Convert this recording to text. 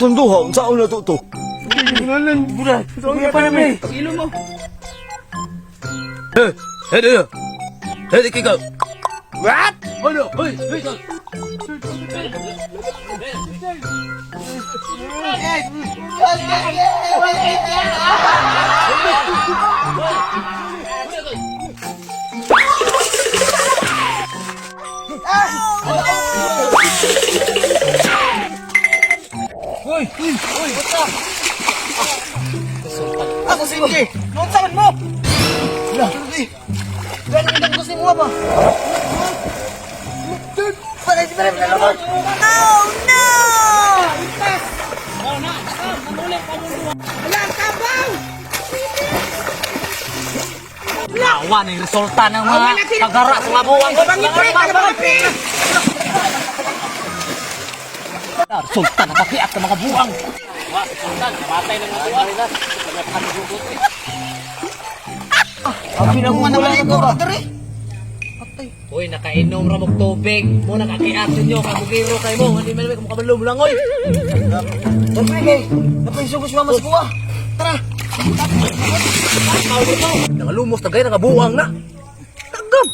Atong duha, unsaon na to to? Kuya pa namin. Ilo mo. Eh, eh, eh. Eh, kikaw. What? Ano? Hoy, hoy. Ako sige. Unsa man mo? Lah. Ganun lang ko si mo ba? Pare, pare, pare. Oh no! Awa na yung resulta ng mga pagara sa mga buwang. Resulta na pakiat ng mga buwang. Pinagmumula ko ba? Uy, nakainom ra mog tubig. Mo nakakiat ninyo, kagugiro kay mo. Hindi man mo kabalo mo langoy. Siyempre kay, napaisugos mama sa kuha. Tara. Nangalumos na gay, nangabuang na. Tagam.